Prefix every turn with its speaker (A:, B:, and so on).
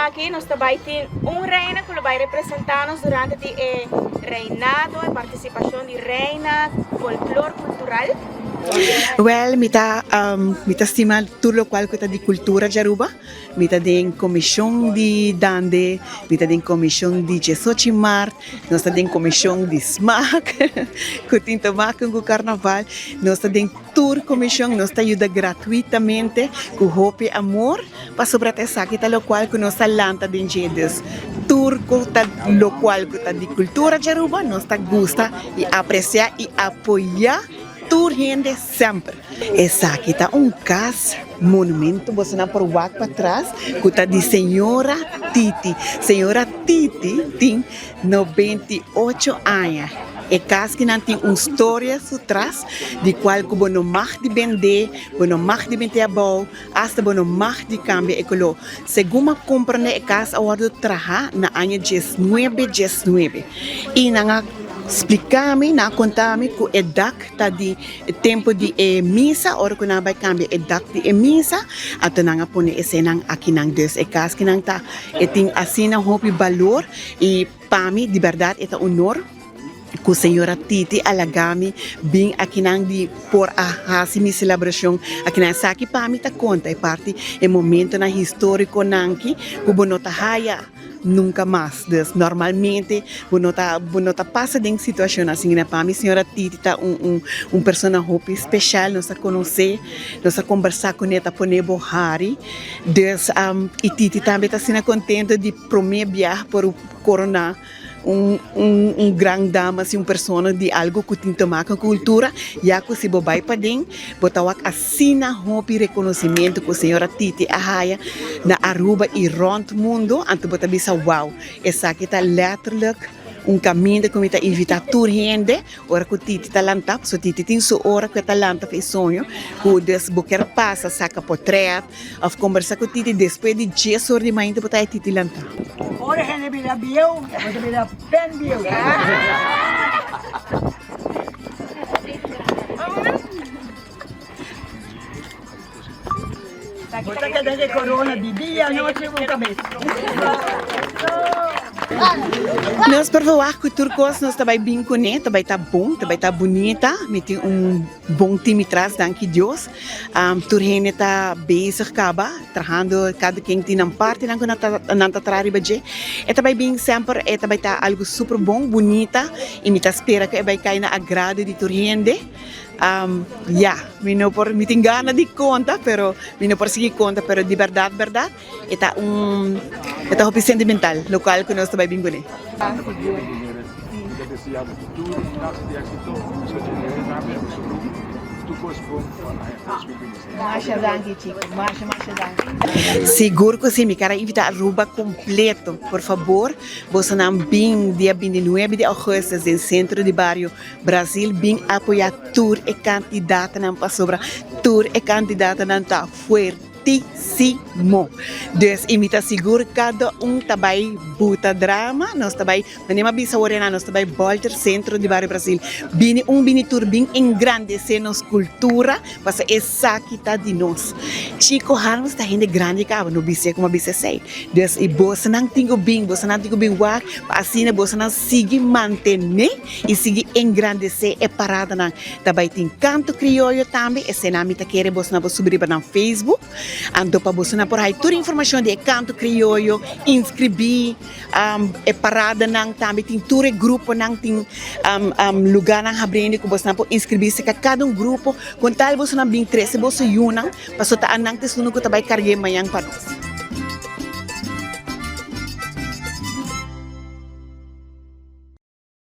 A: aki nos ta bai tin un reina ku lo bai representá nos durante di e reinado, e partisipashon di reina folklor kultural.
B: Wèl, mi ta mi ta stima tur lokual ku ta di kultura djaruba. Mi ta den komishon di dande, mi ta den komishon di diesochi mart, nos ta den komishon di smak ku tin te maken ku karnaval. Nos ta den tur komishon, nos ta yuda gratuitamente ku hopi amor pasobra ta esaki ta lokual ku nos ta lanta den dje. Dus tur ku ta lokual ku ta di kultura djaruba nos ta gusta i apresiá i apoyá tur hende semper. Esaki ta un kas monumento bosonan por wak patras ku ta di señora Titi. Señora Titi tin 98 aña. E kas kinan tin un storia su tras di kual ku bo no mag di bende, bo no mag di mete abou, asta bo no mag di kambia e koló. Segun a komprende e kas a wòrdu traha na aña diesnuebe diesnuebe i nan a splika mi, nan a konta mi ku e dak Ta di tempu di e misa, ora ku nan a bai kambia e dak di e misa, anto nan a pone esenan akinan. Dus e kas kinan ta, e tin asina hopi balor i pa mi di bèrdat e ta honor ku señora Titi a laga mi bin akinan di por a hasi mi selebrashon akinan. Esaki pa mi ta konta e parti e momentonan histórikonan ki ku bo no ta haya. Nunca mas. Dus normalmente bo no ta bo no ta pasa den situacion asina. Pa mi señora Titi ta un un un persona hopi special. Nos a conoce, nos a conversa cune, ta pone bo hari. Dus y Titi tambe ta asina contento di prome biaha por corona un un un gran dama así, un persona di algo cu tin te maken cu cultura. Ya cu si bo bay paden bo ta wak asina hopi reconocimento cu señora Titi a haya na Aruba y rond mundo, anto bo ta bisa wow, esaki ta letterlijk un caminda cu mi ta invita tur hende ora cu Titi ta lanta, pasobra Titi tin su ora cu e ta lanta pa e soño, cu des bo kier pasa saca potret of combersa cu Titi despues di dies or di mainta bo ta haya Titi lanta.
C: Ora hende bira bieu, bo ta bira pen bieu. Bo ta keda den corona di dia anochi bo kabes.
B: Nos por verwacht ku tur kos nos ta bai bin kuné, ta bai ta bon, ta bai ta bunita. Mi tin un bon team mi tras, danki Dios. Tur hende ta bezig kaba, trahando, kada ken tin nan partinan ku nan ta nan ta traha riba dje. E ta bai bin semper, e ta bai ta algu super bon, bunita i mi ta spera ku e bai kai na agrado di tur hende. Ya, mi no por, mi tin gana di konta, pero mi no por sigui konta, pero di bèrdat bèrdat e ta un, e ta hopi sentimental lokual ku nos ta bai bin kuné. Masha danki chiko, masha masha danki. Sigur ku si, mi kara invita Aruba kompleto, por fabor bosonan bin dia bintinuebe di augustus den sentro di bario Brasil bin apoya tur e kandidatonan pasobra tur e kandidatonan ta fuertisimo. Dus i mi ta sigur kada un ta bai buta drama, nos ta bai, manera mi a bisa awor nan, nos ta bai bolter sentro di bario Brasil. Bini un bini tur bin engrandese nos kultura pasobra esaki ta di nos. Chico Harms ta hende grandi kaba, no bis'é kuma bisa esei. Dus i bosonan tin ku bin, bosonan tin ku bin wak pa asina bosonan sigui mantené. I sigui engrandesé e paradanan. Ta bai tin kanto krioyo tambe, eseinan mi ta kere bosonan por subi riba nan Facebook. Anto pa bosonan por hai tur informashon di e kanto krioyo, inskribí e paradanan tambe tin tur e gruponan tin lugánan habriendo ku bosonan por inskribí serka kada un grupo. Kon tal bosonan bin trese boso yunan, pasobra ta anan ta esun ku ta bai karg'é mañan pa nos.